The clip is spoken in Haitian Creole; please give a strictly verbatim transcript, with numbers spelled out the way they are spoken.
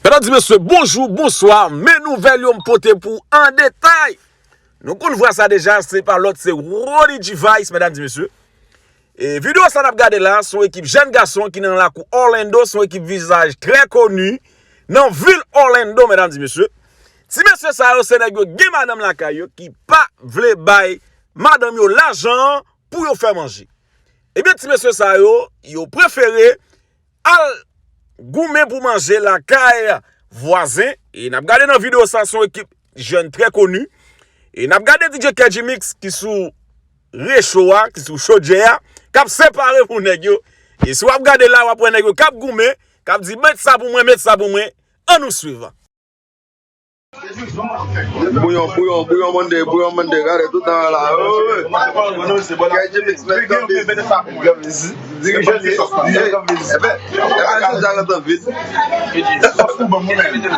Medam, mesye, bonjou, bonswa. Men nouvèl yo m pote pou w an detay. Nou konn vwa sa deja, se pa lòt, se Rony G-Vice, medam, mesye. E videyo sa n ap gade la, se yon ekip jèn gason ki nan lakou Orlando, se yon ekip vizaj trè koni nan vil Orlando, medam, mesye. Ti mesye sa yo, se nèg yo gen madanm lakay yo ki pa vle bay madanm yo lajan pou yo fè manje. Ebyen, ti mesye sa yo, yo prefere al goumen pou manje lakay vwazen. E n ap gade nan videyo sa, se yon ekip jèn trè koni. E n ap gade D J K G Mix ki sou recho a, ki sou chodyè a, k ap separe pou nèg yo. E si w ap gade la, w ap wè nèg yo k ap goumen, k ap di, "Met sa pou mwen, met sa pou mwen." Ann nou swiv. Bouyon, bouyon, bouyon Monday, bouyon Monday, gade tout tan la. K G Mix, met kanpe. Dirijan se sòs la. Ebyen, ebyen, se jalan tan vit. Sòs pou ban mwen menm.